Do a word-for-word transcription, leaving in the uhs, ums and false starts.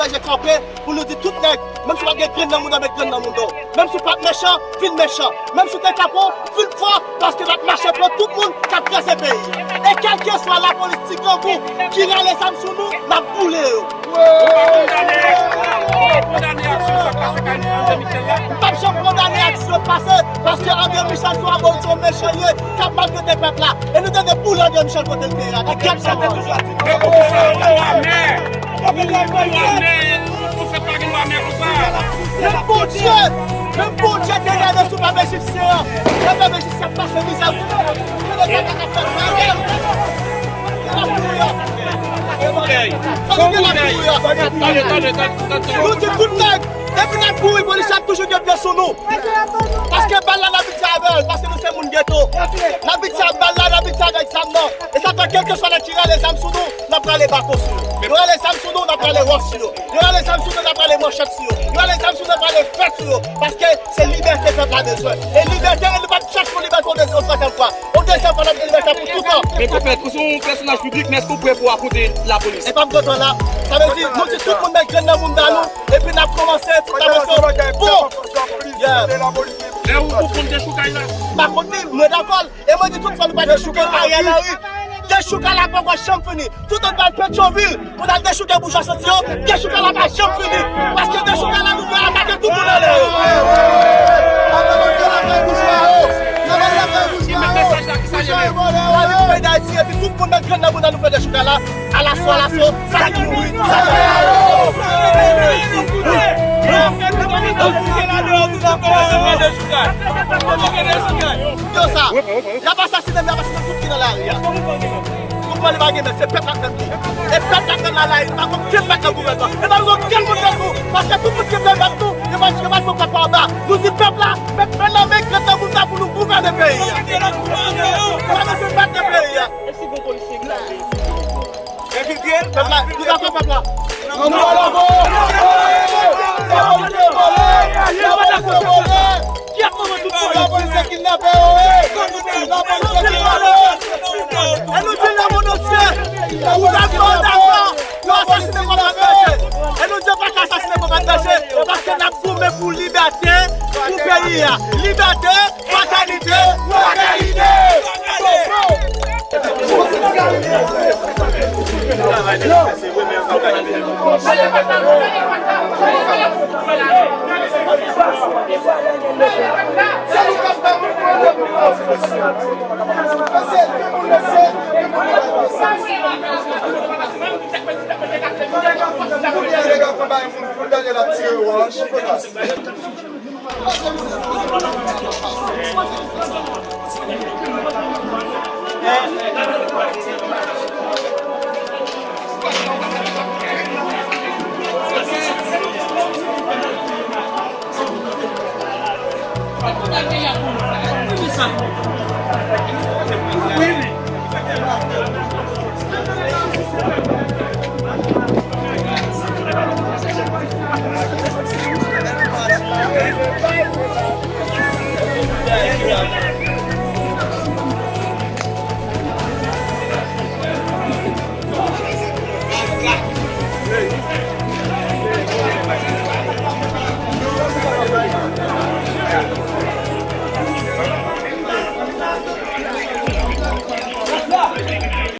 Degaje kanpe pou nou di tout nèg, menm si w pa gen grenn nan mouda, met grenn nan mouda w. Menm si w pa t mechan, vin mechan. Menm si w te kapon, vin fò, paske n ap mache pran tout moun k ap kraze peyi a. E kèlkeswa lapolis ti grangou ki rale zam sou nou, n ap boule yo. Nou pa kondane, nou pa kondane aksyon sa k pase kay André Michel la. M p ap janm kondane aksyon k pase, paske André Michel se yon abòt, se yon mechan li ye, k ap maltrete pèp la. E nou te dwe boule André Michel kote l te ye a. Nan gèp sa te toujou ap di. Menm Bondye, menm Bondye te nève sou pèp ejipsyen an. Lè pèp ejipsyen ap pase mizè, nou di tout nèg, depi n ap kouri, polisye ap toujou gen pye sou nou. Paske bal la, n abitye avè l, paske nou se moun geto. N abitye ak bal la, n abitye avèk zam nan. E sa fè, kèlkeswa nèg ki rale zam sou nou, n ap rale baton sou yo. Yo rale zam sou nou, n ap rale wòch sou yo. Yo rale zam sou nou, n ap rale manchèt sou yo. Yo rale zam sou nou, n ap rale fèt sou yo. Paske se libète pèp la bezwen. E libète, e nou p ap chèche yon libète yon dezyèm, yon twazyèm fwa. Yon dezyèm fwa, n ap gen libète pou toutan. Men Pwofèt, ou se yon pèsonaj piblik, men èske w prè pou w afwonte lapolis? E pa m kontan la. Sa vle di, nou di tout moun met grenn nan mouda nou, epi n ap kòmanse, tout n ap kòmanse. Bon! Yeah. Lè ou pou konn dechoukay la? M pa kont li, mwen dakò. E mwen di tout fwa nou pa dechouke Ariel Henry. Dechoukay la poko janm fini. Tout nou pral Petyonvil pou n al dechouke boujwa santi yo. Dechoukay la pa janm fini. Paske dechoukay la nou pral atake tout moun anlè yo. N ap atake lakay boujwa yo. N ap atake lakay boujwa yo. Boujwa yo vòlè yo. Peyi Dayiti epi tout moun met grenn nan mouda nou fè dechoukay la. Alaso, alaso, sa ki mouri, sa ki mouri. Yo sa, y ap asasine m, y ap asasine tout ki nan lari a. Konprann li pa gen mèt, se pèp la k mèt li. E pèp la k mèt la, la, li pa konn okenn mèt nan gouvènman. E pa bezwen okenn moun mèt nou, paske tout moun ki vle mèt nou, yo pa, yo pa jwenn kòb pa anba. Nou di pèp la, met men nan men, grenn nan mouda pou nou gouvène peyi a. Nou pa bezwen mèt nan peyi a. Enfiltre l? Pèp la, nou dakò pèp la. Nou pa dakò. Lapolis vòlè. Lapolis vòlè. Lapolis se kidnapè yo ye. Lapolis se kidnapè yo. E nou di lemonn antye, nou dakò, nou dakò. Yo asasine kòm etranje. E nou di yo pa ka asasine kòm etranje. Paske n ap goumen pou libète, pou peyi a. Libète. Fraternité, fraternité.